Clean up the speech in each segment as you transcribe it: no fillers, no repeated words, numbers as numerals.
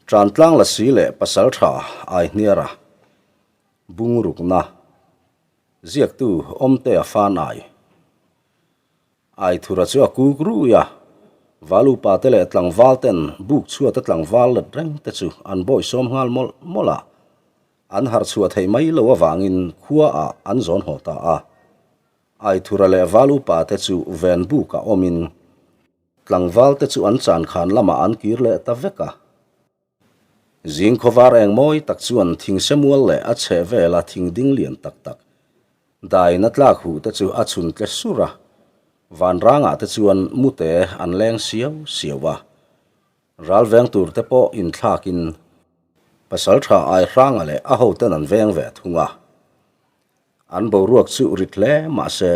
Ṭantlang Lasi leh Pasalṭha Aihniara Bungrukna Ziaktu Awmtea Fanai Aithura chu a kuk rui a, Valupa te leh tlangval ten buk chhuata tlangval let reng te chu an bawihsawm nghal mawlh mawlh a, an harh chhuah theih mai lo avangin khua ah an zawn haw ta a. Aithura leh Valupa te chu ven bukah awmin Tlangval te chu an chan khan lamah an kir leh ta vek a. Zing khawvar eng mawi tak chuan thingse mual leh a chheh vela thing ding lian tak tak daina tlak huh te chu a chhun tle sur a. Vanrangah te chuan mute an leng siau siau a. Ral veng tur te pawh inthlakin Pasaltha Aihranga leh a hoten an veng ve thung a. An boruak chu rit hle mah se,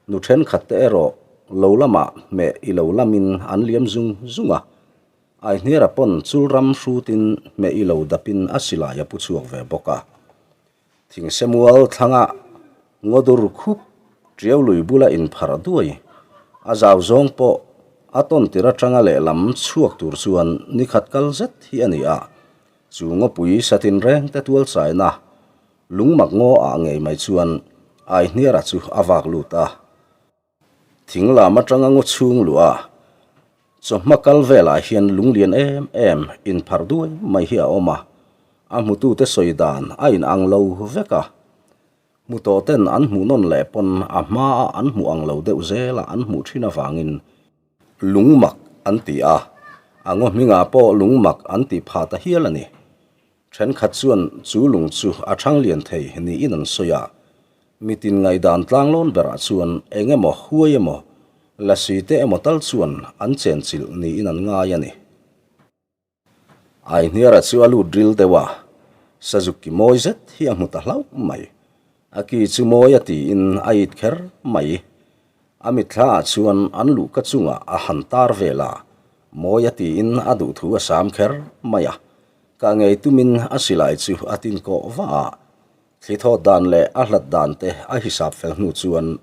nu thenkhat te erawh lo lamah hmeh i lo lamin an liam zung zung a. Aihniara pawn chul ram hrutin hmeh i lo dapin a silai a pu chhuak ve bawk a. Thingsemual thlangah ngawdur khup tiau lui bula inpharh duai a zau zawng pawh a tawn tir atanga lehlam chhuak tur chuan nikhat kal zet hi a ni a, chu ngawpui satin reng te tual chaina Lungmak ngaw ah ngei mai chuan Aihniara chu a vak lut a. Thing lam atanga ngaw chhung luh a, chawhma kal velah hian lunglian em em inpharh duai mai hi a awm a, a hmutute sawi dan a inang lo vek a. Hmu tawh ten an hmuh nawn leh pawn a hmaa an hmuh ang lo deuh zela an hmuh thin avangin lungmak an ti a, a ngaw hmingah pawh lungmak an ti phah ta hial a ni. Thenkhat chuan chu lung chu a thang lian thei niin an sawi a, mitin ngaihdan tlanglawn berah chuan eng emaw huai emaw lasi te emaw tal chuan an chenchilh niin an ngai a ni. Aihniara chu a lut ril deuh a, Sazuk ki mawi zet hi a hmu ta hlauh mai. A ki chu mawi a tiin a it kher mai. A mitthla ah chuan an luhka chungah a han tar vel a, mawi a tiin a duhthu a sam kher mai a. Ka ngei tumin a silai chu a tin kawh va a, thli thawt dan leh a hlat dan te a hisap fel hnu chuan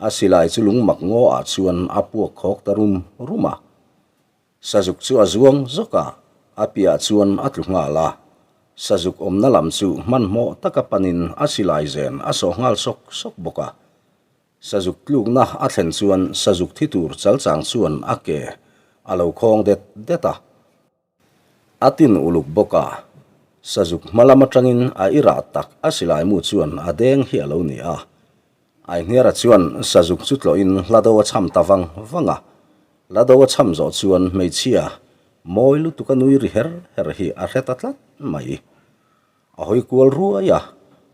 a silai chu lungmak ngaw ah chuan a puak khawk ta rum rum a. Sazuk chu a zuang zawk a, a piah chuan a tlu nghal a. Sazuk awmna lam chu hmanhmawh taka panin a silai zen a sawh nghal sawk sawk bawk a. Sazuk tlukna a thlen chuan sazuk thi tur chalchang chuan a ke a lo khawng det det a. A tin uluk bawk a, Sazuk hma lam atangin a i rah tak a silai mu chuan a deng hi a lo ni a. Aihniara chuan Sazuk chu tlawhin hla do a cham ta vang vang a. Hla do a cham zawh chuan hmeichhia mawi lutuk a nui ri her her hi a hre ta tlat mai. A hawi kual ruai a,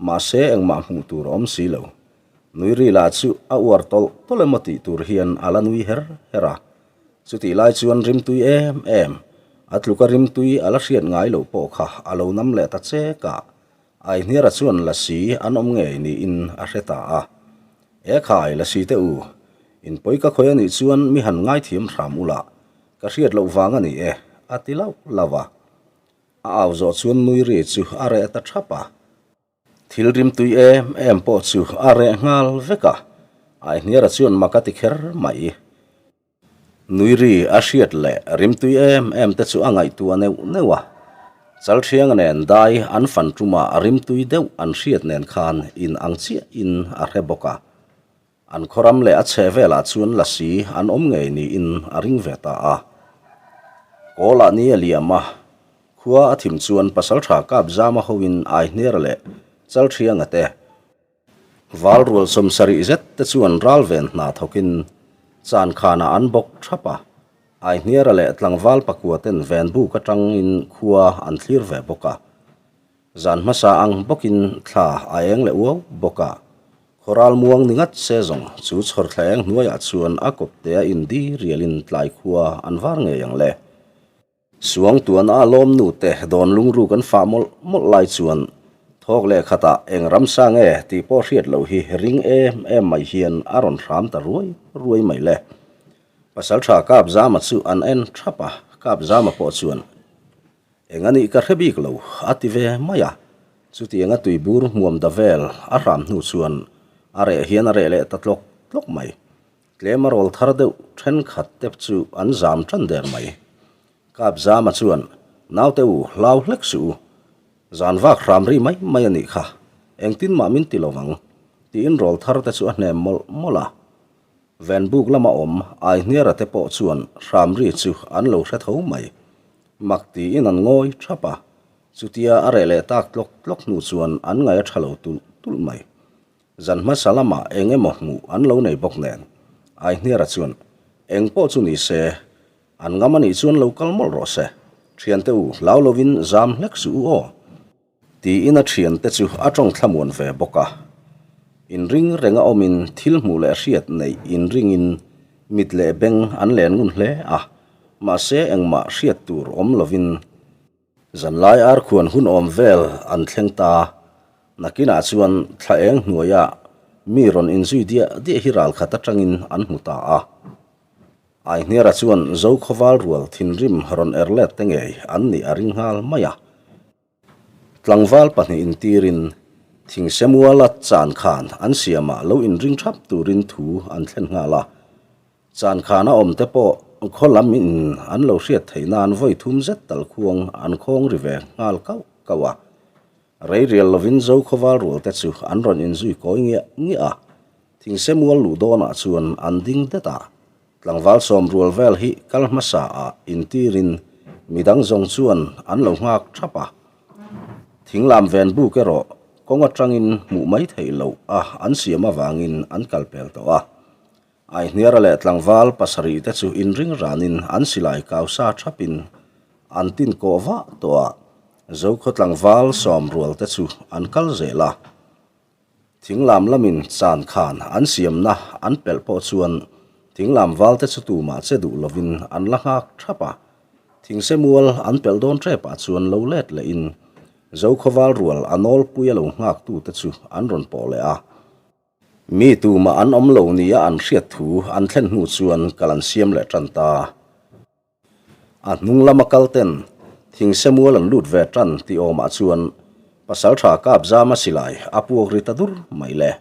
mahse engmah hmuh tur a awm si lo. Nui ri lah chu a uar tawlh tawlh emaw tih tur hian a la nui her her a. Chutih lai chuan rimtui em em, a tluka rimtui a la hriat ngai loh pawh kha a lo nam leh ta chek a, Aihniara chuan lasi an awm ngei niin a hre ta a. E khai, lasi te u, in pawi ka khawi a nih chuan mi han ngaithiam hram ula, ka hriat loh vang a ni e, a ti lauh lauh a. A au zawh chuan nui ri chu a reh ta thap a. Thil rimtui em em pawh chu a reh nghal vek a, Aihniara chuan mak a ti kher mai. Nui ri a hriat leh rimtui em em te chu a ngaihtuah neuh neuh a, Chalthianga nen dai an fan tumah rimtui deuh an hriat nen khan in ang chiah in a hre bawk a. An khawram leh a chhe velah chuan lasi an awm ngei niin a ring ve ta a. Kawlah ni a liam a, khua a thim chuan Pasaltha Kapzama hoin Aihnera leh Chalthianga te, Val rual sawmsarih zet te chuan ral ven hna thawkin chan khanah an bawk thap a, Aihniara leh tlangval pakua ten ven buk atangin khua an thlir ve bawk a. Zan hmasa ang bawkin thla a eng leh uau bawk a, khawral muang ni ngat se zawng chu chhawr thla eng hnuaiah chuan a kawptea indi rialin tlai khua an var ngei ang le. Suangtuan a lawm nu te dawn lungru kan fah mawlh mawlh lai chuan thawk leh khatah eng ramsa nge tih pawh hriat loh hi ring em em mai hian a rawn hram ta ruai ruai mai le. Pasaltha Kapzama chu an en thap a, Kapzama pawh chuan eng a nih ka hre bik lo a ti ve mai a, chutianga tuibur hmuam da vel a hram hnu chuan a reh hian a reh leh ta tlawk tlawk mai. Tlem a rawl thar deuh thenkhat te chu an zam tan der mai. Kapzama chuan, Naute u, hlau hlek suh u. Zan vak hram ri mai mai a nih kha. Engtin mah min ti lo ang, tiin rawlthar te chu a hnem mawlh mawlh a. Venbuk lama awm Aihniara te pawh chuan hram ri chu an lo hre tho mai. Mak tiin an ngawi thap a. Chutia a reh leh tak tlawk tlawk hnu chuan an ngaih a tha lo tulh tulh mai. Zan hmasa lamah eng emaw hmuh an lo nei bawk nen. Aihniara chuan, Eng pawh chu ni se, an ngam a nih chuan lo kal mawlh rawh se. Thiante u, hlau lovin zam hlek suh u aw. Tiin a thiante chu a tawng thlamuan ve bawk a. Inring renga awmin thil hmuh leh hriat neih inringin mit leh beng an len ngun hle a, mahse engmah hriat tur awm lovin Zanlai arkhuan hun awm vel an thleng ta. Nakinah chuan thla eng hnuaia mi rawn inzui diah diah hi ral khat atangin an hmu ta a. Aihniara chuan Zokhawval rual thinrim rawn er let te ngei an nih a ring nghal mai a. Tlangval pahnih intirin Thingsemuala chan khan an siamah lo inring thap turin thu an thlen nghal a. Chan khana awm te pawh khaw lam in an lo hriat theih nan vawi thum zet tal khuang an khawng ri ve nghal kauh kauh a. Rei rial lovin Zo khawval rual te chu an rawn inzui kawi ngiah ngiah a. Thingse mual luh dawnah chuan an ding det a. Tlangval sawm rual vel hi kal hmasa ah intirin midang zawng chuan an lo nghak thap a. Thinglam ven buk erawh kawng atangin hmuh mai theih loh a an siam avangin an kal pel tawh a. Aihniara leh tlangval pasarih te chu inring ranin an silai kau sa thapin an tin kawh vah tawh a, Zokhaw tlangval sawm rual te chu an kal zel a. Thinglam lamin chan khan an siamna an pelh pawh chuan thinglam val te chu tumah che duh lovin an la nghak thap a. Thingse mual an pelh dawn tepah chuan lo let lehin Zokhaw val rual a nawlpui a lo nghak tute chu an rawn pawh leh a. Mi tumah an awm lo nia an hriat thu an thlen hnu chuan kal an siam leh tan ta. A hnung lama kal ten thingse mual an lut ve tan tih awmah chuan pasaltha kap zama silai a puak ri ta dur mai le.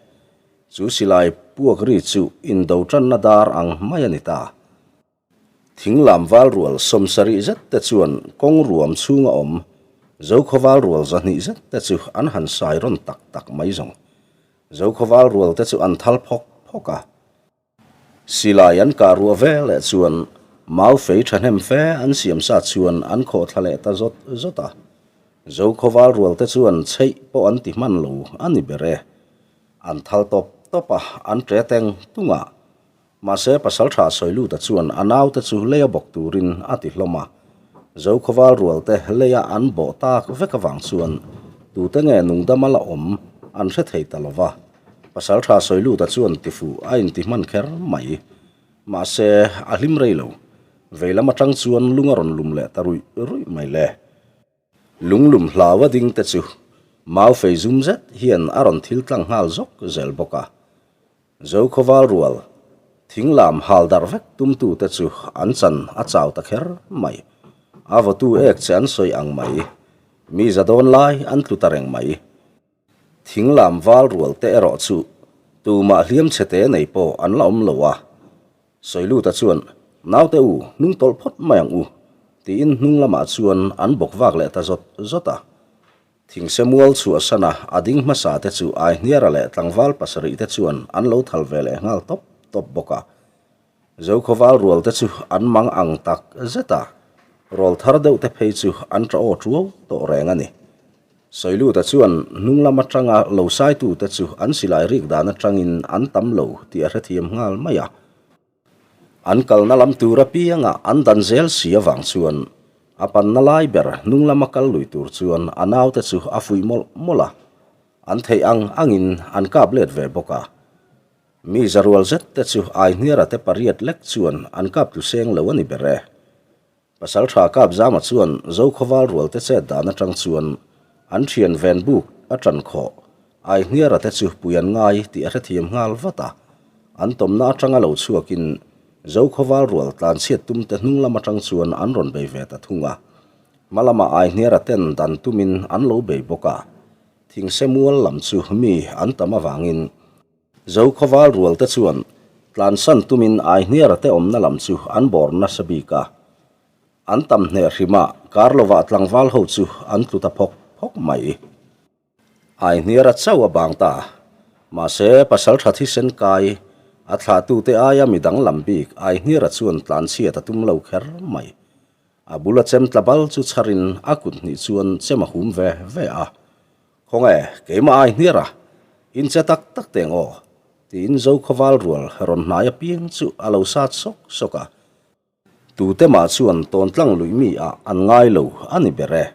Chu silai puak ri chu indo tanna dar ang mai a ni ta. Thinglam val rual sawmsarih zet te chuan kawng ruam chhunga awm Zokhaw val rual zahnih zet te chu an han sai rawn tak tak mai zawng. Zokhaw val rual te chu an thal phawk phawk a. Silai an kah ruah ve leh chuan mau fei thahnem fe an siam sa chuan an khawh thla leh ta zawt zawt a. Zokhaw val rual te chuan chheih pawh an ti hman lo a ni ber e. An thal tawp tawp a, an ṭe teng tung a. Mahse, Pasalṭha Sawiluta chuan a naute chu leia bawk turin a ti hlawm a. Zokhawval rualte leia an bawh tak vek avang chuan tute nge nungdama la awm an hre thei ta lo va. Pasalṭha Sawiluta chuan tifuh a inti hman kher mai. Mahse, a hlim rei lo. Veilam aṭang chuan lung a rawn lum leh ta ruih ruih mai le. Lunglum hlau a ding te chu mau fei zum zet hian a rawn thil tlang nghal zawk zel bawk a. Zokhawval rual, thinglam hal darh vek tumtute chu an chan a chau ta kher mai. A vawtu ek che an sawi ang mai. Mi za dawn lai an tlu ta reng mai. Thinglam val rual te erawh chu tumah hliam chhe te nei pawh an la awm lo a. Sawiluta chuan, Naute u, hnung tawlh phawt mai ang u, tiin hnung lamah chuan an bawk vak leh ta zawt zawt a. Thingse mual chhuahsana a ding hmasa te chu Aihniara leh tlangval pasarih te chuan an lo thal ve leh nghal tawp tawp bawk a. Zokhawval rual te chu an mang ang tak zet a, rawl thar deuh te phei chu an ṭa aw ṭuau tawh reng a ni. Sawiluta chuan hnung lam aṭanga lo saitu te chu an silai rik dan aṭangin an tam lo tih a hrethiam nghal mai a. An kalna lam tur apianga an dan zel si avang chuan a panna lai ber hnung lama kal lui tur chuan a naute chu a fuih mawlh mawlh a, an theih ang angin an kap let ve bawk a. Mi za rual zet te chu Aihniara te pariat lek chuan an kap tlu seng lo a ni ber e. Pasalṭha Kapzama chuan Zokhawval rualte chet dan aṭang chuan an ṭhian ven buk a ṭan khawh. Aihniara te chu pui an ngai tih a hrethiam nghal vat a. An tawmna aṭanga lo chhuakin Zokhawval rual tlanchhiat tumte hnung lam aṭang chuan an rawn bei ve ta thung a. Hma lama Aihniara ten dan tumin an lo bei bawk a. Thingse mual lam chu mi an tam avangin Zokhawval rualte chuan tlansan tumin Aihniara te awmna lam chu an bawr nasa bik a. An tam hneh hrim a, kar lovah tlangval ho chu an tlu ta phawk phawk mai. Aihniara chauh a bang ta. Mahse, pasal tha thisen kai, a thlahtute aia mi danglam bik Aihniara chuan tlanchhiat a tum lo kher mai. A bula chem tla bal chu chharin a kut hnih chuan chem a hum ve ve a. Khawnge, keimah Aihniara, in che tak tak teng aw, tiin Zokhawval rual rawn hnai apiang chu a lo sat sawk sawk a. Tute mah chuan tawntlang luih mi ah an ngai lo a ni ber e.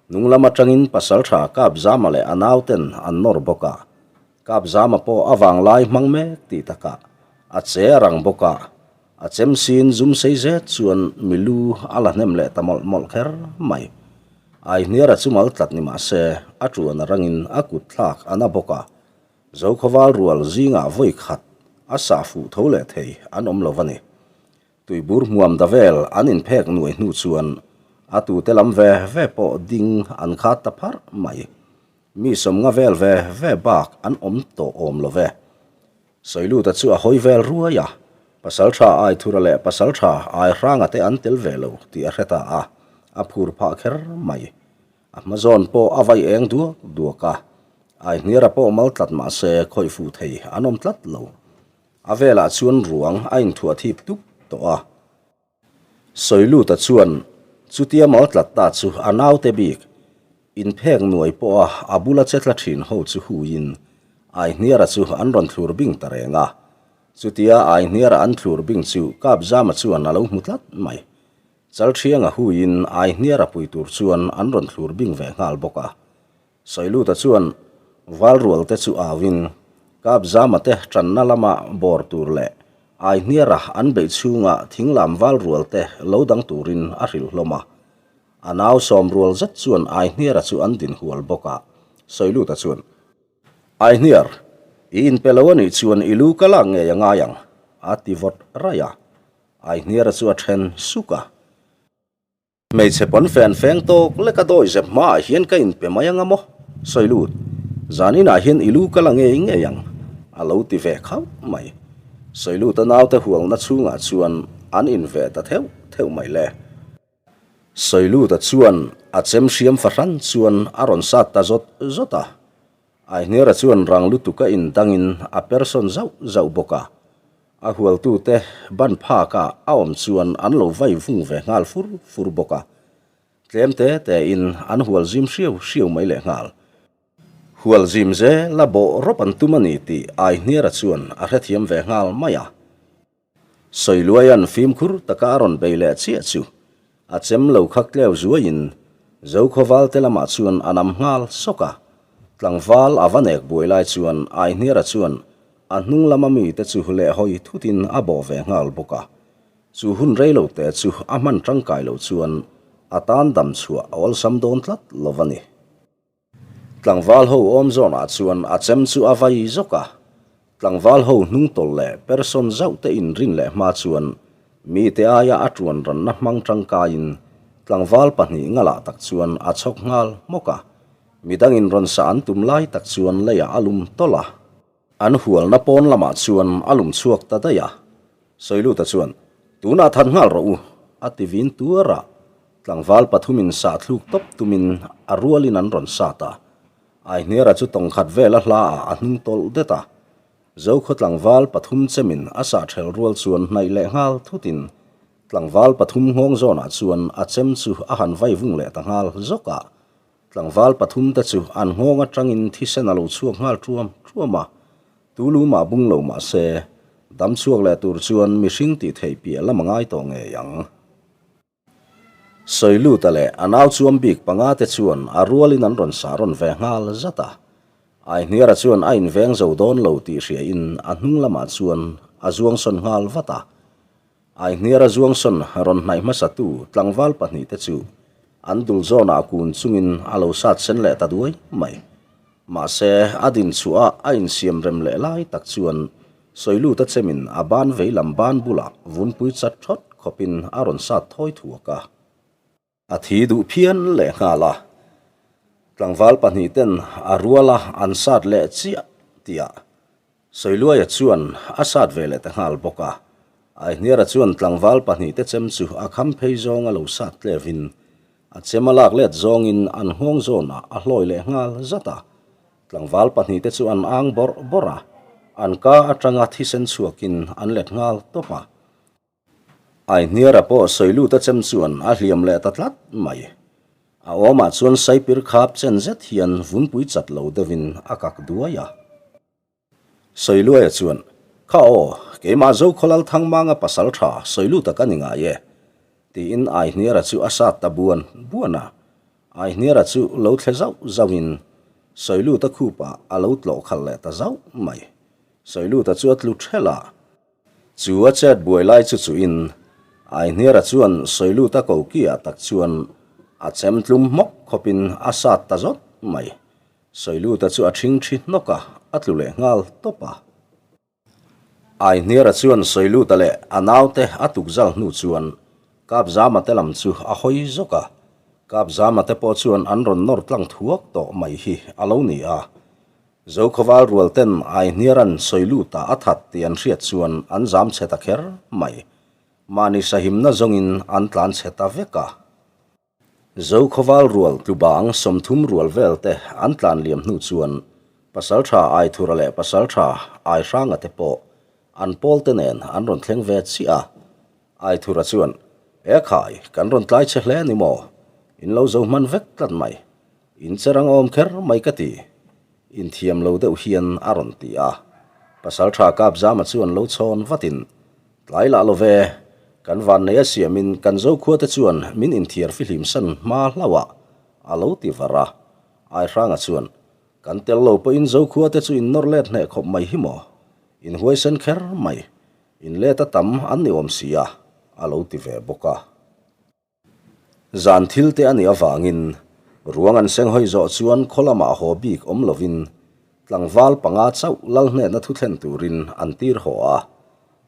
Nung lam atangin Pasaltha Kapzama leh a nauten an nawr bawk a. Kapzama pawh a vanglai hmang mek tih takah a che a rang bawk a, a chem sin zum sei zet chuan mi lu a la hnem leh ta mawlh mawlh kher mai. Aihniara chu mal tlat ni mah se a tuan a rangin a kut thlak a na bawk a, Zokhawval rual zingah vawi khat a sah fuh tho leh thei an awm lo a ni. Tuibur hmuam da vel an inphek nuai hnu chuan a tute lam ve ve pawh ding an khat ta pharh mai. Mi sawmnga vel ve ve bak an awm tawh awm lo ve. Sawiluta chu a hawi vel ruai a, Pasaltha Aithura leh Pasaltha Aihranga te an tel ve lo tih a hre ta a, a phur phah kher mai. A hma zawn pawh a vai eng duak duak a, Aihniara pawh mal tlat mah se khawih fuh thei an awm tlat lo. A velah chuan ruang a inthuah thip tup tawh a. Sawiluta chuan chutia mal tlat ta chu a naute bik inphek nuai pawha a bula che tla thin ho chu huiin Aihniara chu an rawn thlur bing ta reng a. Chutia Aihniara an thlur bing chu Kapzama chuan a lo hmu tlat mai. Chalthianga huiin Aihniara pui tur chuan an rawn thlur bing ve nghal bawk a. Sawiluta chuan Valrualte chu auin Kapzama te tanna lama bawr tur leh Aihniara an beih chhunga thinglam Valrualte lo dang turin a hrilh hlawm a. A nau sawmrual zet chuan Aihniara chu an din hual bawk a. Sawiluta chuan Aihniar, i inpe lo anih chuan i lu ka lak ngei a ngai ang, a ti vawt raih a. Aihniara chu a then suk a. Hmeichhe pawn fen feng tawk lek a dawi zep hmaah hian ka inpe mai anga maw? Sawi lut, zan inah hian i lu ka la ngei ngei ang, a lo ti ve khauh mai. Sawi lut a naute hualna chhungah chuan an inve ta theuh theuh mai le. Sawiluta chuan a chem hriam fahran chuan a rawn sat ta zawt zawt a. Aihniara chuan rang lutuk a indangin a persawn zauh zauh bawk a. A hualtute ban phakah a awm chuan an lo vai vung ve nghal fur fur bawk a. Tlem te tein an hual zim hriau hriau mai lehnghal. Hual zim zel a bawh rawp an tum a ni tih Aihniara chuan a hrethiam ve nghal mai a. Sawiluaia'n fimkhur taka a rawn bei leh chiah chu a chem lo kha tleu zuaiin Zokhawval te lamah chuan a nam nghal sawk a. Tlangval a va nek buai lai chuan Aihniara chuan a hnung lama mite chu lehhawi thutin a bawh ve nghal bawk a. Chu hun rei lo te chu a hman tangkai loh chuan a tan dam chhuah a awlsam dawn tlat lo a ni. Tlangval ho awm zawnah chuan a chem chu a vai zawk a, tlangval ho hnung tawlh leh person zauh te inrin leh hma chuan mite aia a tuan ranna hmang tangkaiin tlangval pahnih ngalah tak chuan a chhawk nghal hmawk a, midangin rawn sa an tum lai tak chuan leiah a lum tawlh a. An hualna pawn lamah chuan a lum chhuak ta daih a, Sawiluta chuan, Tunah that nghal rawh u, a ti vin tuar a, tlangval pathumin sah thluk tawp tumin a rualin an rawn sat a. Aihniara chu tawng khat vel a hla ah a hnung tawlh det a, Zokhaw tlangval pathum chemin a sah ṭhel rual chuan hnaih leh nghal thutin tlangval pathum nghawng zawnah chuan a chem chu a han vai vung leh ta nghal zawk a. Tlangval pathum te chu an nghawng atangin thisen a lo chhuak nghal ṭuam ṭuam a, tulu mah bung lo mah se, dam chhuak leh tur chuan mihring tih theih piah lam a ngai tawh ngei ang. Sawiluta leh a nau chuam bik panga te chuan a rualin an rawn sah rawn ve nghal zat a, Aihniara chuan a inveng zo dawn lo tih hriain a hnung lamah chuan a zuangsawn nghal vat a, Aihniara zuangsawn rawn hnaih hmasatu tlangval pahnihte chu an dul zawnah kun chungin a lo sat sen leh ta duai mai. Mahse, a din chhuah a a insiam rem leh lai tak chuan Sawiluta chemin a ban veilam ban bulah vunpui chat thawt khawpin a rawn sat thawi thuak a. A thi duh phian leh nghal a, tlangval pahnihten a ruala an sat leh chiah tihah Sawiluaia chuan a sat ve leh ta nghal bawk a. Aihniara chuan tlangval pahnihte chem chu a kham phei zawnga lo sat tlevin a chem a lak let zawngin an nghawng zawnah a hlawi leh nghal zat a. Tlangval pahnihte chu an ang bawrh bawrh a, an ka atanga thisen chhuakin an let nghal tawp a. Aihniara pawh Sawiluta chem chuan a hliam leh ta tlat mai. A awmah chuan saipir khap chen zet hian vunpui chat lo deuhin a kak duai a. Sawiluaia chuan, Kha aw, keimah Zokhawlal Thangmanga pasal tha Sawiluta ka ni ngai e, tiin Aihniara chu a sat ta buan buan a. Aihniara chu lo thle zauh zauhin Sawiluta khupah a lo tlawh khalh leh ta zauh mai. Sawiluta chu a tlu ṭhelh a. Chu a chet buai lai chu chuhin Aihniara chuan Sawiluta kokiah tak chuan a chem tlum hmawk khawpin a sat ta zawt mai. Sawiluta chu a ṭhing ṭhi hnawk a, a tlu leh nghal tawp a. Aihniara chuan Sawiluta leh a naute a tukzal hnu chuan Kapzama te lam chu a hawi zawk a. Kapzama te pawh chuan an rawn nawr tlang thuak tawh mai hi a lo ni a. Zokhawval rual ten Aihniara'n Sawiluta a that tih an hriat chuan an zam chhe ta kher mai. Mahni sahimna zawngin an tlan chhe ta vek a. Zokhawval rual tlubang 30 rual vel te an tlan liam hnu chuan Pasaltha Aithura leh Pasaltha Aihranga te pawh an pawl te nen an rawn thleng ve chiah a. Aithura chuan, E khai, kan rawn tlai che hle ni maw? In lo zo hman vek tlat mai. In che rang awm kher mai ka ti. Inthiam lo deuh hian a rawn ti a. Pasaltha Kapzama chuan lo chhawn vatin, Tlai lah lo ve, kan vannei a siamin kan Zokhua te chuan min inthiar fihlim san hma hlauh a, a lo ti var a. Aihranga chuan, Kan tel lo pawhin Zokhua te chu in nawr let hneh khawp mai hi maw? In huaisen kher mai, in let a tam an ni awm si a, a lo ti ve bawk a. Zan thil te a nih avangin ruang an seng hawi zawh chuan khaw lamah haw bik awm lovin tlangval panga chauh lal hnehna thu thlen turin an tir haw a,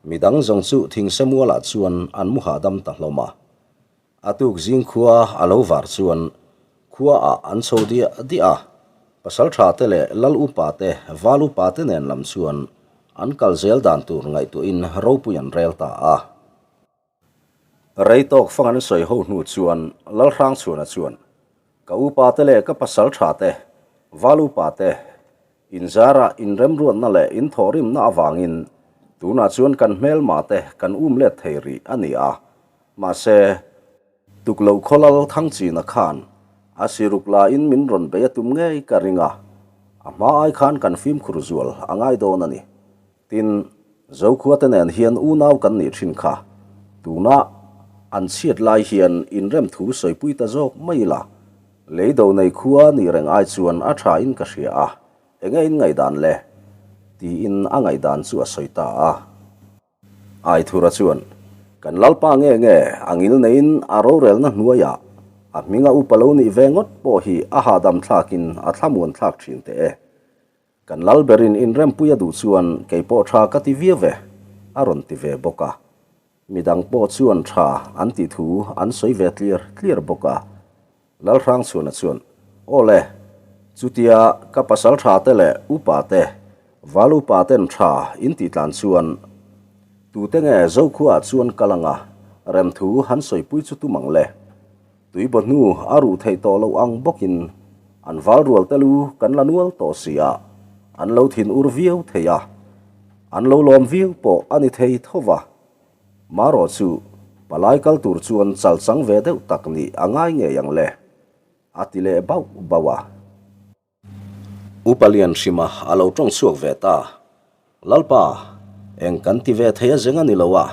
midang zawng chu thingse mualah chuan an mu hahdam ta hlawm a. A tuk zing khua a lo var chuan khuaah an chho diah diah a, pasaltha te leh lal upa te, val upa te nen lam chuan an kal zel dan tur ngaihtuahin ropui an rel ta a. Rei tawk fang an sawi ho hnu chuan Lalhrangchhuana chuan, Ka upa te leh ka pasal tha te, val upa te, inzara inremruatna leh inthawhrimna avangin tunah chuan kan hmelma te kan um let thei rih a ni a, mahse, tukloh khawlal Thangchina khan a siruk lain min rawn bei a tum ngei ka ring a, a hma ai khan kan fimkhur zual a ngai dawn a ni. Tin, Zokhuate nen hian unau kan nih thin kha. Tuna an chhiat lai hian inrem thu sawipui ta zawk mai ila, lei do nei khua nih reng ai chuan a tha in ka hria a, enge in ngaihdan le? tiin a ngaihdan chu a sawi ta a. Aithura chuan, Kan Lalpa nge nge a ngil neiin a rorelna hnuaiah a hminga upa lo nih ve ngawt pawh hi a hahdam thlakin a thlamuan thlak thin teh e. Kan lal berin inrempui a duh chuan kei pawh tha ka ti viau ve, a rawn ti ve bawk a. Midang pawh chuan tha an tih thu an sawi ve tliar tliar bawk a. Lalhrangchhuana chuan, Aw le, chutia ka pasal tha te leh upa te, val upa ten tha in tih tlan chuan tute nge Zokhuaah chuan kal anga remthu han sawipui chu tum ang le? Tuibaw hnu a ruh theih tawh loh ang bawkin an val rual te lu kan la nual tawh si a, an lo thin ur viau thei a, an lo lawm viau pawh a ni thei tho va. Marawh chu palai kal tur chuan chal chang ve deuh tak nih a ngai ngei ang le, a ti leh bauh bauh a. Upa Lianhrima a lo tawng chhuak ve ta. Lalpa, eng kan ti ve thei a zeng a ni lo a,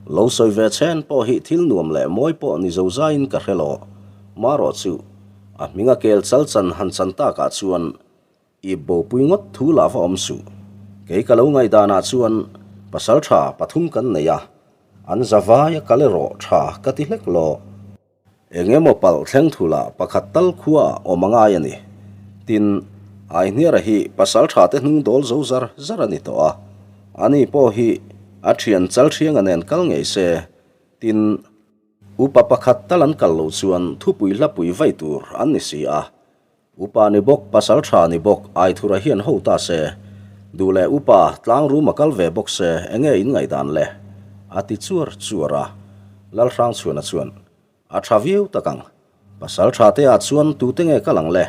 lo sawi ve chhen pawh hi thil nuam leh mawi pawh ni zo zaiin ka hre lo. Marawh chu, a hminga kel chal chan han chan takah chuan i bopui ngawt thu lah va awm suh. Kei ka lo ngaihdanah chuan pasal tha pathum kan nei a, an zavai a kal erawh tha ka ti hlek lo. Eng emaw palh thleng thula pakhat tal khua ah awm a ngai a ni. Tin, Aihniara hi pasal tha te hnung dawl zo zar zar a ni tawh a. Ani pawh hi a thian chal thianga nen kal ngei se. Tin, upa pakhat tal an kal loh chuan thupui hlapui vai tur an ni si a. Upa ni bawk, pasal tha ni bawk, Aithura hian ho ta se. Duh leh upa tlang rum a kal ve bawk se, enge in ngaihdan le? a ti chuar chuar a. Lalhrangchhuana chuan, A tha viau tak ang. Pasal tha te ah chuan tute nge kal ang le?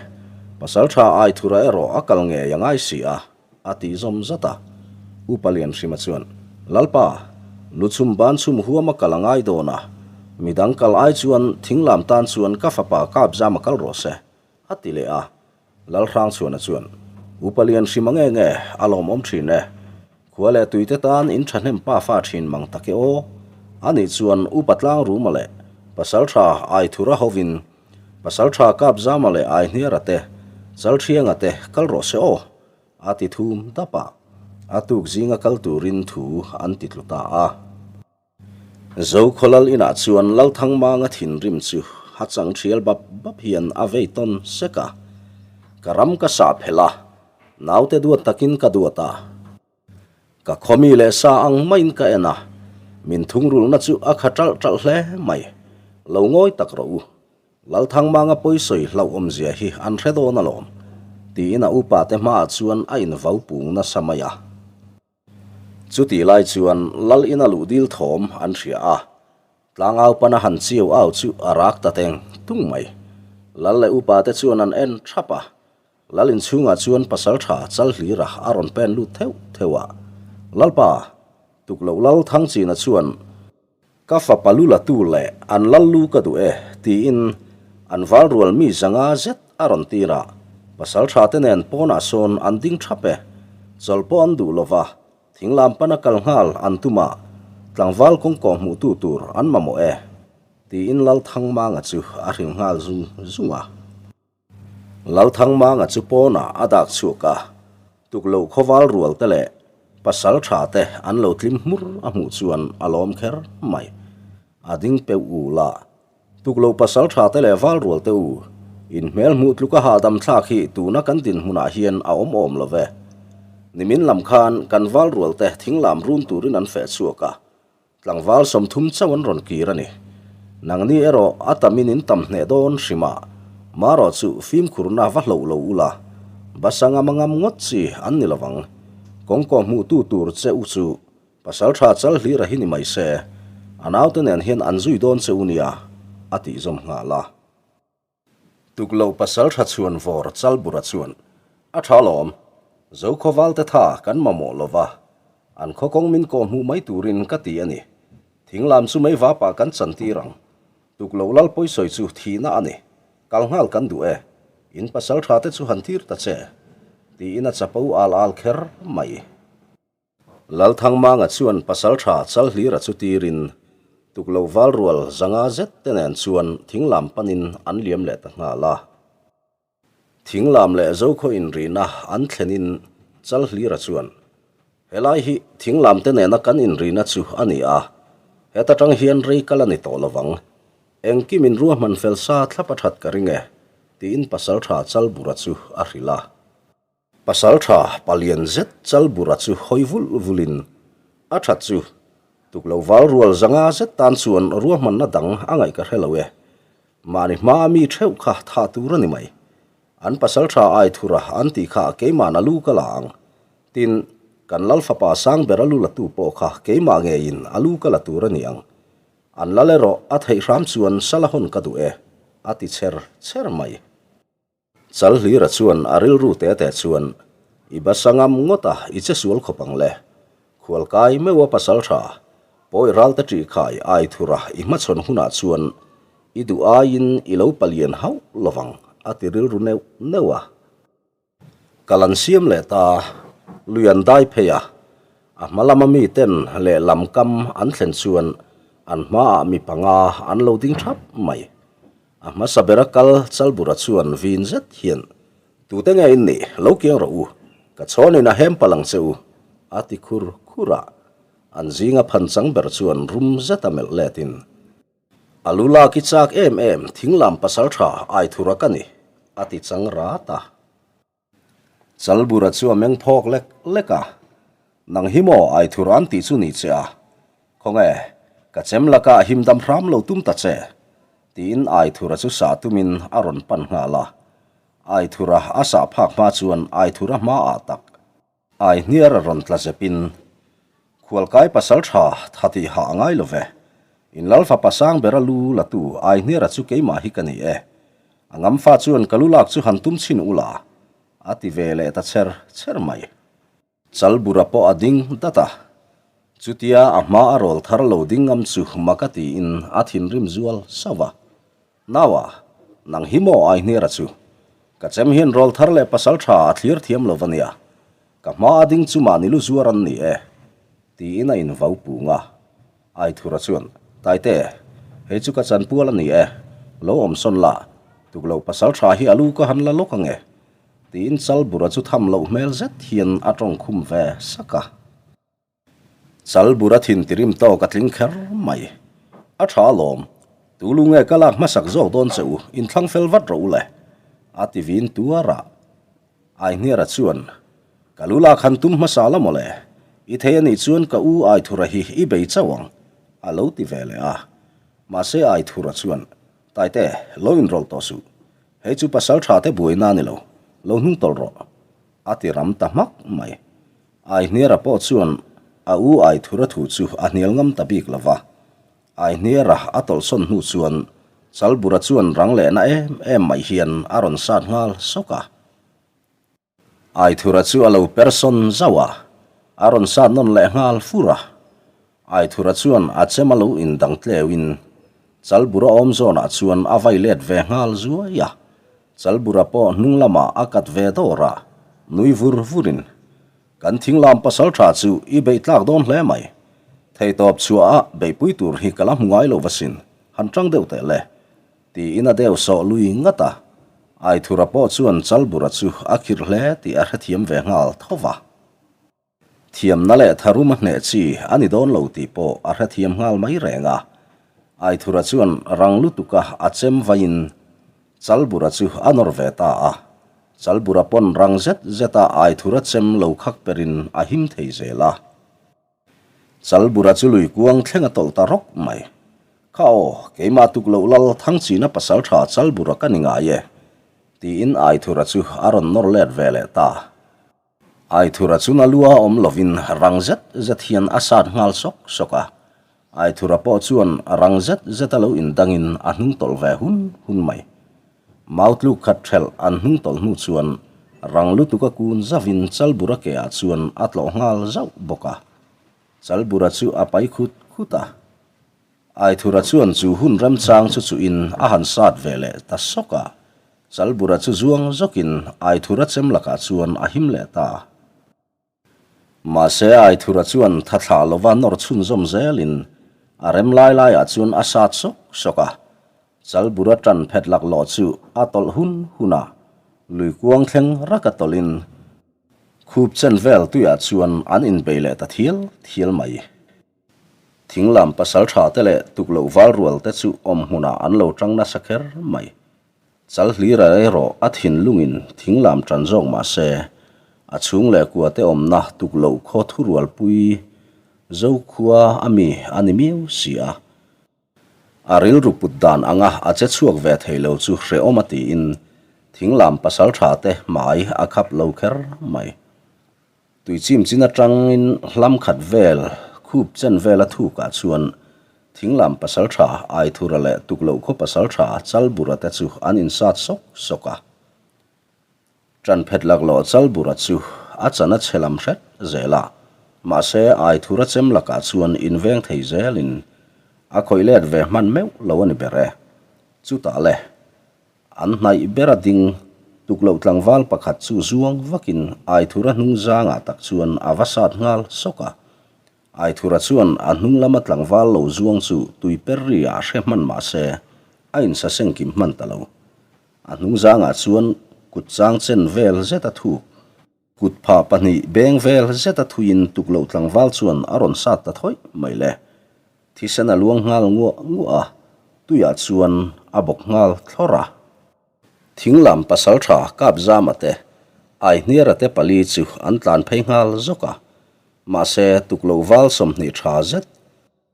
Pasal tha Aithura erawh a kal ngei a ngai si a, a tih zawm zat a. Upa Lianhrima chuan, Lalpa, lu chhum ban chhum huam a kal a ngai dawn a, midang kal ai chuan thinglam tan chuan ka fapa Kapzama kal rawh se, a ti leh a. Lalhrangchhuana chuan, Upa Lianhrima nge nge, a lawmawm thin e. Khua leh tuite tan in thahnem pa fa thin mang tak e aw. Ani chuan Upa Tlangruma leh Pasaltha Aithura hovin Pasaltha Kapzama leh Aihniara te, Chalthianga te kal rawh se aw, a ti thum dap a. A tuk zinga kal turin thu an ti tlu ta a. Zokhawlal inah chuan Lalthangmanga thinrim chu a chang thial bap bap hian a vei tawn sek a. Ka ram ka sah phelh a, Naute duat takin ka duat a. Ka khawmi leh sa ang maiin ka en a, min thungrulna chu a kha ṭalh ṭalh hle mai. Lo ngawi tak rawh u. Lalthangmanga pawisawi hlauhawmzia hi an hre dawn alawm, tiin a upate hmaah chuan a invau pung nasa mai a. Chutih lai chuan Lal ina luh dil thawm an hria a, tlangau pana han chiau au chu a rak ta teng tung mai. Lal leh upate chuan an en thap a, Lal inchhungah chuan pasaltha Chalhlira a rawn pen lut theuh theuh a, Lalpa, tukloh Lal Thangchina chuan ka fapa lu la tu leh an lal lu ka duh e tiin an val rual mi zanga zet a rawn tir a, pasaltha te nen pawnah sawn an ding thap e, chawlh pawh an duh lova, thinglam pana kal nghal an tum a, tlangval kawngkaw hmuhtu tur an mamawh e tiin Lal Thangmanga chu a hrilh nghal zung zung a. Lalthangmanga chu pawnah a dak chhuak a, tukloh khawval rual te leh pasal tha te an lo tlim hmur a hmuh chuan a lawm kher mai. A ding peuh u la, tukloh pasal tha te leh val rual te u, in hmel hmuh tluka hahdam thlak hi tuna kan dinhmunah hian a awm awm lo ve. Nimin lam khan kan val rual te thinglam run turin an feh chhuak a, Tlangval 30 chauh an rawn kir a ni. Nangni erawh a tamin in tam hneh dawn hrim a, marawh chu fimkhurna va hloh lo ula, basa ngam a ngam ngawt chi an ni lovang. Kawngkaw hmuhtu tur che u chu Pasaltha Chalhlira hi ni mai se, a naute nen hian an zui dawn che u nia, a tih zawm nghal a. Tukloh pasaltha chhuan vawr Chalbura chuan, A tha lawm, Zokhawval te tha kan mamawh lo va, an khaw kawng min kawh hmuh mai turin ka ti a ni. Thinglam chu mei vapah kan chantir ang. Tukloh lal pawisawi chu thihna a ni. Kal nghal kan duh e. In pasaltha te chu han tir ta che. Tiin a chapo al al kher mai. Lalthangmanga chuan pasaltha Chalhlira chu tirin tuklo valrual zanga zet te nen chuan thinglam panin an liam leh ta nghal a. Thinglam leh Zokhaw inrina an thlenin Chalhlira chuan, Helai hi thinglam te nena kan inrina chu a ni a, heta tang hian rei kal a ni tawh lovang. Engkim in ruahman fel sa thlap a that ka ring e, tiin pasaltha Chalbura chu a hrilh a. Pasaltha palian zet Chalbura chu hawi vulh vulhin a that chu tuklo val rual zanga zet tan chuan ruahmanna dang a ngaih ka hre lo e. Mahni hmaa mi theuh kha thah tur a ni mai. An pasaltha ai thura an tih kha keimahna lu ka la ang. Tin, kan lal fapa sang ber a lu latu pawh kha keimah ngeiin a lu ka la tur a ni ang. An lal erawh a theih hram chuan sala hawn ka duh e, a ti chher chher mai. Chalhlira chuan a rilru te te chuan, I basa ngam ngawt a, i che sual khawp ang le. Khualkai meuh a pasal tha, pawi ral te ṭih khai ai thur a i hmachhawn hunah chuan i duh aiin i lo palian hauh lovang a ti rilru neuh neuh a. Kal an siam leh ta, lui an dai phei a, a hma lama miten lehlam kam an thlen chuan an hmaah mi panga an lo ding thap mai. A hmasa bera kal Chalbura chuan vin zet hian, Tute nge in nih? Lo kiang rawh u. Ka chhawnin a hem palh ang che u, a ti khur khur a. An zinga phan chang ber chuan rum zeta melh letin, A lu lak i chak em em, thinglam pasaltha Aithura ka ni, a ti chang rat a. Chalbura chu a meng phawk lek lek a, Nang hi maw Aithur an tih chu ni che a, khawnge ka chem lakah him dam hram lo tum ta che, tiin Aithura chu sah tumin a rawn pan nghal a. Aithura a sah phak hma chuan Aithura hmaah tak Aihniar a rawn tla zepin. Khualkai pasaltha tha tih hah a ngai lo ve. In lal fapa sang bera lu la tu Aihniara chu keimah hi ka ni e. A ngamfa chuan ka lu lak chu han tum chhin ula, a ti ve leh ta cher cher mai. Chalbura pawh a ding dat a. Chutia a hma a rawl thar lo ding ngam chu mak a tiin a thinrim zual sauh a. Naua, nang hi maw Aihniara chu? Ka chem hian rawl thar leh pasal tha a thlir thiam lo va nia. Ka hma a ding chu mahni lu zuar an ni e, tiin a invau pung a. Aithura chuan, Taite, hei chu ka chanpual a ni e, lo awm sawn la, tukloh pasal tha hi a lu ka han la lawk ange, tiin Chalbura chu tham loh hmel zet hian a tawng khum ve sak a. Chalbura thin tirim tawk a tling kher mai. A tha alawm, tulu nge ka lak hmasak zawk dawn che u, inthlang fel vat rawh u le, a ti vin tuar a. Aihniara chuan, Ka lu lak han tum hmasa la mawle, i thei anih chuan ka u Aithura hi i bei chauh ang, a lo ti ve leh a. Mahse Aithura chuan, Taite, lo inrawlh tawh suh. Hei chu pasal tha te buaina a ni lo, lo hnung tawlh rawh, a ti ram ta hmak mai. Aihniara pawh chuan a u Aithura thu chu a hnial ngam ta bik lo va. Aihniara a tawlhsawn hnu chuan Chalbura chuan rang lehna em em mai hian a rawn sat nghal sawk a. Aithura chu a lo per sawn zauh a, a rawn sat nawn leh nghal fur a. Aithura chuan a chem a lo indang tleuin Chalbura awm zawnah chuan a vai let ve nghal zuai a. Chalbura pawh hnung lamah a kat ve dawr a, nui vur vurin, Kan thinglam pasal tha chu i beih tlak dawn hle mai. Theitawp chhuaha beihpui tur hi ka la hmu ngai lo va sin, han tang deuh teh le. Tiin a deuh sawh lui ngat a. Aithura pawh chuan Chalbura chu a khirh hle tih a hrethiam ve nghal tho va. Thiamna leh tharum a hneh chi a ni dawn lo tih pawh a hrethiam nghal mai reng a. Aithura chuan rang lutuka a chem vaiin Chalbura chu a nawr ve ta a. Chalbura pawn rang zet zeta Aithura chem lo khak perin a him thei zel a. Chalbura chu lui kuang thleng a tawlh ta rawk mai. Kha aw, keimah tuk loh lal Thangchina pasal tha Chalbura ka ni ngai e, tiin Aithura chu a rawn nawr let ve leh ta. Aithura chu na lua awm lovin rang zet zet hian a sat nghal sawk sawk a. Aithura pawh chuan rang zet zet a lo indangin a hnung tawlh ve hun hun mai. Mau tluk khat ṭhelh an hnung tawlh hnu chuan rang lutuk a kun zauhin Chalbura ke ah chuan a tlawh nghal zauh bawk a. Chalbura chu a pai khut khut a. Aithura chuan chu hun remchang chu chuhin a han sat ve leh ta sawk a. Chalbura chu zuang zawkin Aithura chem lakah chuan a him leh ta. Mahse, Aithura chuan tha thlah lova nawr chhunzawm zelin a rem lai laiah chuan a sat sawk sawk a. Chalbura tan phet laklawh chu a tawlh hun hun a, lui kuang thleng raka tawlhin khup chen vel tuiah chuan an inbei leh ta thial thial mai. Thinglam pasal tha te leh tukloh val rual te chu awm hmunah an lo tang nasa kher mai. Chal hlira erawh a thinlungin thinglam tan zawk mah se, a chhung leh kua te awmna tukloh khaw thurualpui Zokhua a mi a ni miau si a. A rilru put dan anga a che chhuak ve thei lo chu hrehawm a tiin thinglam pasal tha te hmai a khap lo kher mai. Tuichim chin atangin hlam khat vel, khup chen vel a thukah chuan Thinglam pasaltha Aithura leh Tukloh khaw pasaltha Chalbura te chu an insat sawk sawk a. Ṭanphet laklawh Chalbura chu a chan a chhe lam hret zel a, mahse Aithura chem lakah chuan inveng thei zelin a khawih let ve hman meuh lo a ni ber e. Chutah le. An hnaih ber a ding, tukloh tlangval pakhat chu zuang vakin Aithura hnung zangah tak chuan a va sat nghal sawk a. Aithura chuan a hnung lama tlangval lo zuang chu tui per ri ah hre hman mah se a insaseng kim hman ta lo. A hnung zangah chuan kut chang chen vel zet a thuk. Kut phah pahnih beng vel zet a thuiin tukloh tlangval chuan a rawn sat ta thawih mai le. Thisen a luang nghal nguah nguah a, tuiah chuan a bawk nghal thlawr a. Thinglam pasaltha Kapzama te, Aihniara te pali chu an tlan phei nghal zawk a. Mahse, tukloh val 20 tha zet,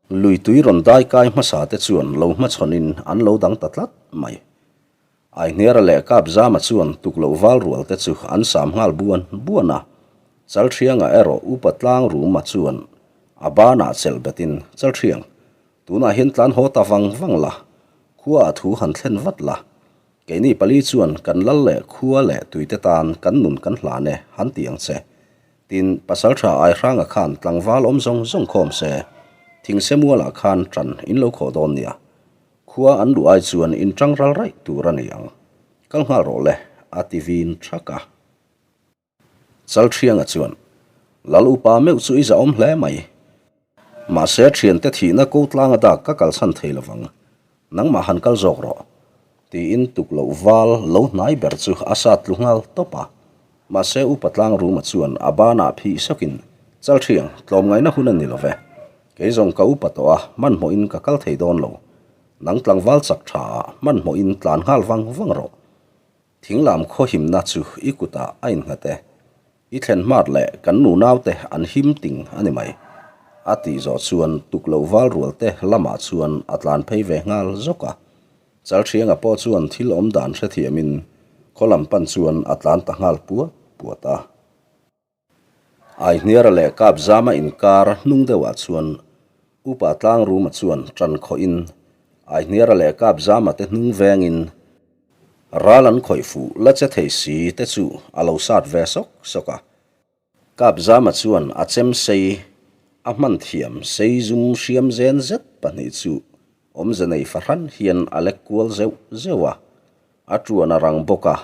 lui tui rawn dai kai hmasa te chuan lo hmachhawnin an lo dang ta tlat mai. Aihniara leh Kapzama chuan tukloh val rual te chu an sam nghal buan buan a, Chalthianga erawh upa tlang ruma chuan A banah chelh betin, Chalṭhiang, tunah hian tlan haw ta vang vang la, khua a thu han thlen vat la. Keini pali chuan kan lal leh khua leh tuite tan kan nun kan hlan e, han ti ang che. Tin, Pasalṭha Aihranga khan tlangval awm zawng zawng khawm se, thingse mualah khan ṭan in lo khawh dawn nia. Khua an luh ai chuan in ṭang ral raih tur a ni ang. Kal nghal rawh le, a ti vin ṭhak a. Chalṭhianga chuan, Lal upa meuh chu i zahawm hle mai. Mahse, ṭhiante thihna ko tlanga dak ka kalsan thei lovang. Nangmah han kal zawk rawh. Tiin tuk loh val lo hnai ber chu a sat tlu nghal tawp a. Mahse, upa tlang ruma chuan a banah phih sawkin, Chalṭhiang, tlawmngaihna hun a ni lo ve. Kei zawng ka upa tawh a, hmanhmawhin ka kal thei dawn lo. Nang tlangval chak ṭha ah hmanhmawhin tlan nghal vang vang rawh. Thinglam khaw himna chu i kutah a innghat e. I thlen hmat leh kan nunaute an him ting a ni mai. A tih zawh chuan tuk loh val rual te lamah chuan a tlan phei ve nghal zawk a. Chalṭhianga pawh chuan thil awm dan hrethiamin khaw lam pan chuan a tlan ta nghal puat puat a. Aihniara leh Kapzama inkar hnung deuhah chuan Upa Tlangruma chuan ṭan khawhin Aihniara leh Kapzama te hnung vengin ral an khawih fuh la che thei si te chu a lo sat ve sawk sawk a. Kapzama chuan a chem sei a hman thiam sei zum hriam zen zet pahnih chu awmze nei fahran hian a lek kual zeuh zeuh a, a ṭuan a rang bawk a,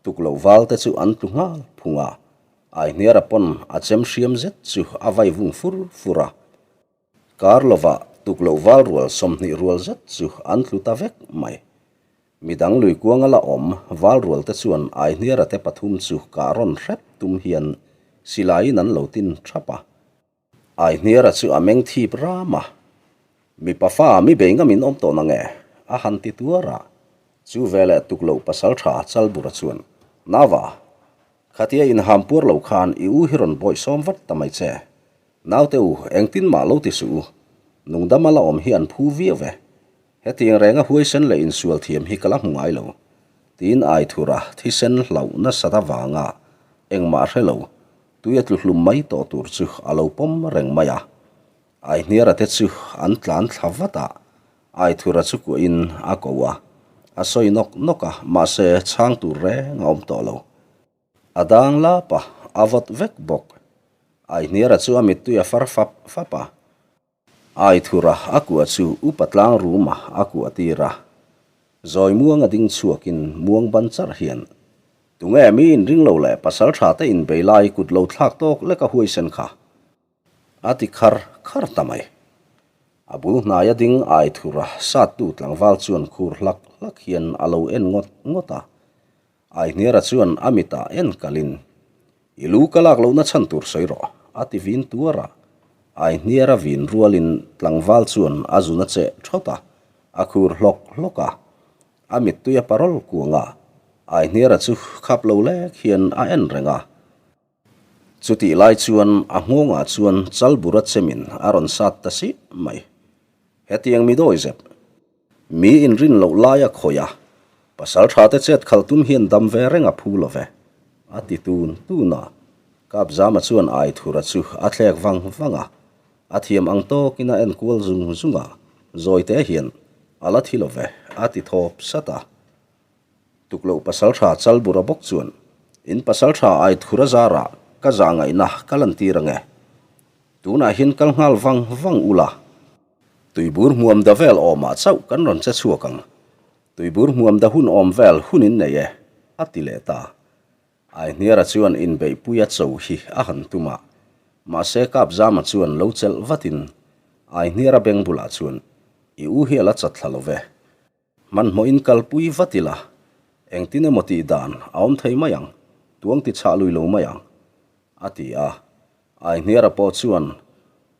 Tuk loh val te chu an tlu nghal phung a, Aihniara pawn a chem hriam zet chu a vai vung fur fur a. Kar lovah tuk loh val rual 20 rual zet chu an tlu ta vek mai. Midang lui kuanga la awm val rual te chuan Aihniara te pathum chu kah rawn hrep tum hian silaiin an lo tin thap a. Aihniara chu a meng thip ram a, Mipa fa mi bei ngam in awm tawh nange? a han ti tuar a. Chu veleh tuk loh pasal tha Chalbura chuan, Nava, khatia inham puar lo khan i u hi rawn bawih sawm vat ta mai che. Naute u, engtin mah lo ti suh u. Nungdama la awm hi an phu viau ve. Hetiang renga huaisen leh insual thiam hi ka la hmu ngai lo. Tiin Aithura thisen hlauh nasat avanga engmah hre lo, tui a tlu hlum mai tawh tur chu a lo pawm reng mai a. Aihniara te chu an tlan thla vat a, Aithura chu kuahin a ko a, a sawi nawk nawk a, mahse chhang tur reng a awm tawh lo. A dang lap a, a vawt vek bawk. Aihniara chu a mittui a far fap fap a. Aithura a kuah chu upa tlang ruma a kuah tir a. Zawi muang a ding chhuakin muang ban charh hian, Tunge mi inring lo leh pasal tha te inbei lai kut lo thlak tawk lek a huaisen kha? A ti khar khar ta mai. A bul hnaia ding Aithura sattu tlangval chuan khur hlak hlak hian a lo en ngawt ngawt a. Aihniara chuan a mitah en kalin, I lu ka lak lohna chhan tur sawi rawh, a ti vin tuar a. Aihniara vin rualin tlangval chuan a zun a cheh thawt a, a khur hlawk hlawk a. A mittui a parawl kuang a, Aihniara chu khap lo lek hian a en reng a. Chutih lai chuan a nghawngah chuan chalbura chemin a rawn sat ta si mai. Hetiang mi dawi zep. Mi inrin loh laia khawih a, pasal tha te chet khalh tum hian dam ve reng a phu lo ve, a ti tun tun a. Kapzama chuan Aithura chu a thlek vang vang a, a thiam ang tawkin a en kual zung zung a, zawite hian a la thi lo ve, a ti thawp sat a. Tukloh pasaltha Chalbura bawk chuan, In pasaltha Aithura zarah ka zah ngaihna ka lantir ange. Tunah hian kal nghal vang vang ula. Tuibur hmuam da vel awmah chauh kan rawn che chhuak ang. Tuibur hmuam da hun awm vel hun in nei e, a ti leh ta. Aihniara chuan inbeihpuia cho hi a han tum a. Mahse Kapzama chuan lo chelh vatin Aihniara beng bulah chuan, I u hi a la chat thla lo ve. Hmanhmawhin kalpui vat ila, engtin emaw tih dan a awm thei mai ang, tuang ti chhah lui lo mai ang, a ti a. Aihniara pawh chuan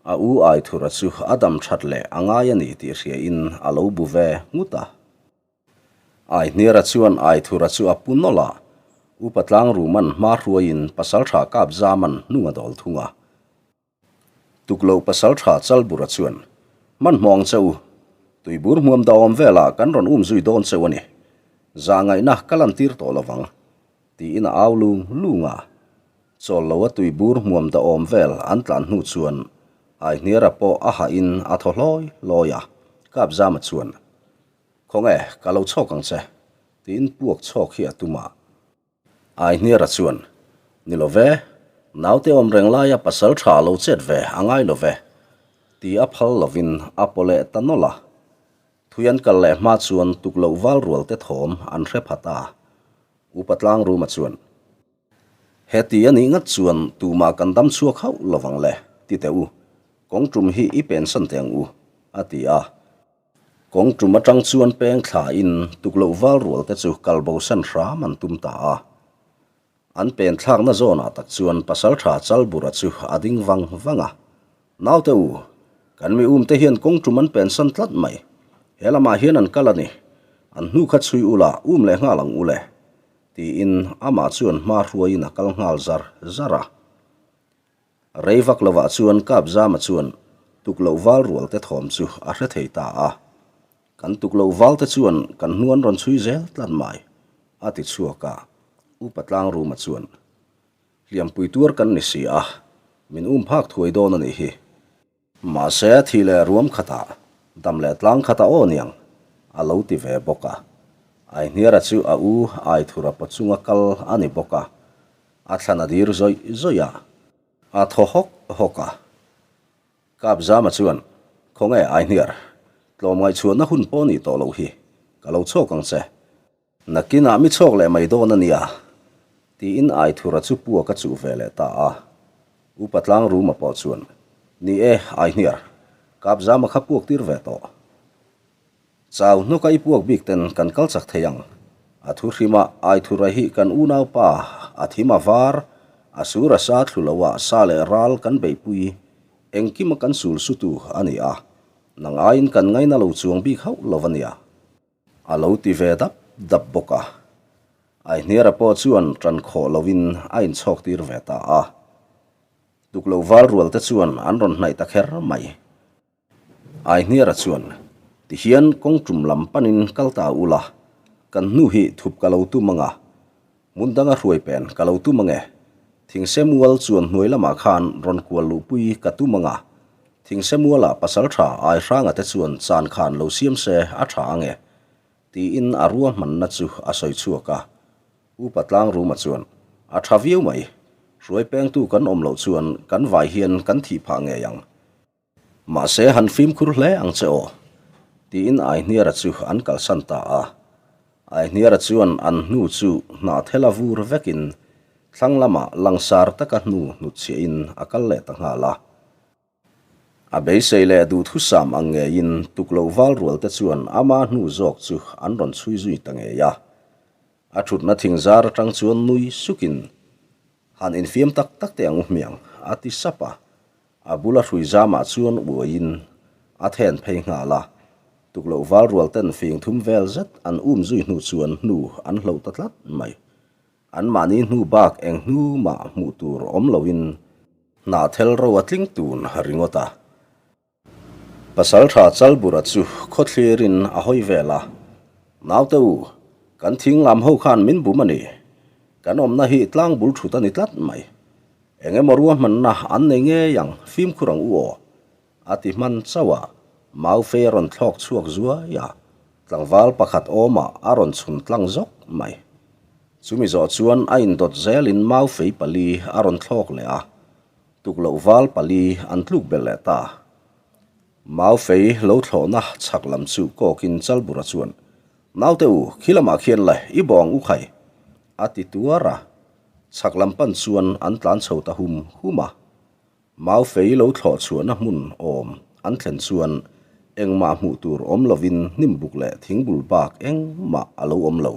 a u Aithura chu a dam that leh a ngai a ni tih hriain a lo bu ve nghut a. Aihniara chuan Aithura chu a pu nawlh a, Upa Tlangruman hma hruaiin Pasaltha Kapzaman hnung a dawl thung a. Tukloh pasaltha Chalbura chuan, Hmanhmawh ang che u, tuibur hmuam dahawm velah kan rawn um zui dawn cheu a ni. Zahngaihna ka lantir tawh lo vang, tiin a au lung lung a. Chawl loa tuibur hmuam dahawm vel an tlan hnu chuan. Aihniara pawh a hahin a thaw hlawi hlawi a, Kapzama chuan, Khawnge, ka lo chhawk ang che, tiin puak chhawk hi a tum a. Aihniara chuan, Ni lo ve, naute awm reng laia pasal tha lo chet ve a ngai lo ve, ti a phal lovin a paw leh ta nawlh a. Thui an kal leh hma chuan tukloh val rual te thawm an hre phat a. Upa Tlangruma chuan, Heti a nih ngat chuan tumah kan dam chhuak hauh lovang le, ti teh u, kawng tum hi i pensan teh ang u, a ti a. Kawng tum atang chuan peng thlain tukloh val rual te chu kal bosan hram an tum ta a. An pen thlakna zawnah tak chuan Pasaltha Chalbura chu a ding vang vang a. Naute u, kan mi umte hian kawng tum an pensan tlat mai. He lamah hian an kal a ni. An hnu kha chhui ula um leh nghal ang u le. Tiin amah chuan hma hruaiin a kal nghal zar zar a. Rei vak lovah chuan Kapzama chuan tukloh val rual te thawm chu a hre thei ta a. Kan tukloh val te chuan kan hnu an rawn chhui zel tlat mai, a ti chhuak a. Upa Tlangruma chuan, Hliampui tuar kan ni si a, min um phak thuai dawn a nih hi. Mahse, thi leh ruam khatah, dam leh tlang khatah aw niang, a lo ti ve bawk a. Aihniara chu a u Aithura paw chunga kal a ni bawk a, a thlan a dir zawih zawih a, a thaw hawk hawk a. Kapzama chuan, Khawnge Aihniar, tlawmngaihchhuahna hun pawh nih tawh loh hi, ka lo chhawk ang che. Nakinah mi chhawk leh mai dawn a nia, tiin Aithura chu puak a chuh ve leh ta a. Upa Tlangruma pawh chuan, Ni e, Aihniar, Kapzama kha puak tir ve tawh. Chau hnawka i puak bik ten kan kal chak thei ang. A thu hrima Aithura hi kan unaupa a thim a var, a sur a sa thlu lo a sa leh ral kan beihpui, engkima kan sul sutu a ni a, nang aiin kan ngaina lo chuang bik hauh lo a nia. A lo ti ve dap dap bawk a. Aihniara pawh chuan ṭan khawh loin a inchhawk tir ve ta a. Tukloh val rual te chuan an rawn hnaih ta kher mai. Aihniara chuan, Tihian kawng ṭum lam panin kal ta ula, kan hnu hi thup ka lo tum ang a, hmun danga hruai pen ka lo tum ang e. Thingse mual chuan hnuai lamah khan rawn kual luhpui ka tum ang a, Thingse mualah pasalṭha Aihranga te chuan chan khan lo siam se a ṭha ang e, tiin a ruahmanna chu a sawi chhuak a. Upa Tlangruma chuan, A ṭha viau mai, hruai pengtu kan awm loh chuan kan vai hian kan thih phah ngei ang. Mahse han fimkhur hle ang che aw, tiin Aihniara chu an kalsan ta a. Aihniara chuan an hnu chu hnahthela vur vekin thlang lamah langsar taka hnu hnutchhiahin a kal leh ta nghal a. A beisei leh duhthusam ang ngeiin tukloh val rual te chuan ama hnu zawk chu an rawn chhui zui ta ngei a. A thutna thingzar atang chuan nui sukin, Han infiam tak tak teh ang u hmiang, a ti sap a. A bula hrui zamah chuan uaiin a then phei nghal a, tukloh val rual ten fing thum vel zet an um zui hnu chuan hnu an hloh ta tlat mai. An mahni hnu bak eng hnu mah hmuh tur awm loin hnahthel ro a tling tun ringawt a. Pasaltha Chalbura chu khawthlirin a hawi vel a, Naute u, kan thing lam ho khan min bum a ni. Kan awmna hi tlang bul thut a ni tlat mai. Eng emaw ruahmanna an nei ngei ang, fimkhur ang u aw. A ti hman chauh a, Maufei a rawn thlawk chhuak zuai a, tlangval pakhat awmah a rawn chhun tlang zawk mai. Chumi zawh chuan a indawt zelin Maufei pali a rawn thlawk leh a, Tukloh val pali an tluk belh leh ta. Maufei lo thlawhna chhak lam chu kawkin Chalbura chuan, Naute u, khi lamah khian le, i bawng u khai, a ti tuar a. Chhak lam pan chuan an tlan chho ta hum hum a. Maufei lo thlawh chhuahna hmun awm an thlen chuan engmah hmuh tur awm lovin hnim buk leh thingbul bak engmah a lo awm lo.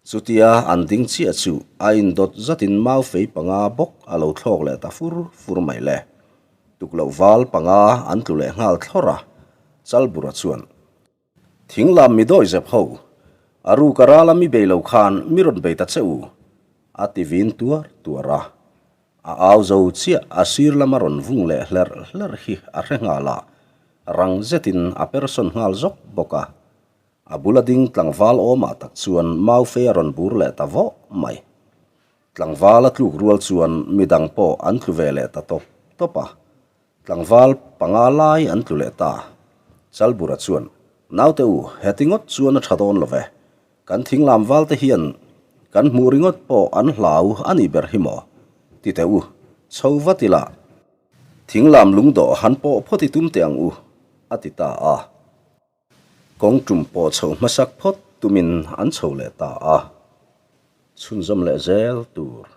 Chutia an ding chiah chu a indawt zatin mau fei panga bawk a lo thlawk leh ta fur fur mai le. Tukloh val panga an tlu leh nghal thlawr a, Chalbura chuan, Thing lam mi dawi zep ho, a ruk a rala mi bei lo khan mi rawn bei ta che u, a ti vin tuar tuar a. A au zo chiah a sir lama rawn vung leh hlerh hlerh hi a hre nghal a, rang zetin a persawn nghal zawk bawk a. A bula ding tlangval awmah tak chuan Maufei a rawn bur leh ta vawh mai. Tlangval a tluk rual chuan midang pawh an tlu ve leh ta tawp tawp a. Tlangval panga lai an tlu leh ta. Chalbura chuan, Naute u, heti ngawt chuan a tha dawn lo ve. Kan thinglam valte hian kan hmuh ringawt pawh an hlau a nih ber hi maw? Ti teh u, chho vat ila. Thinglam lungdawh han pawh phawt i tum teh ang u, a ti ta a. Kawng tum pawh chho hmasak phawt tumin an chho leh ta a. Chhunzawm leh zel tur.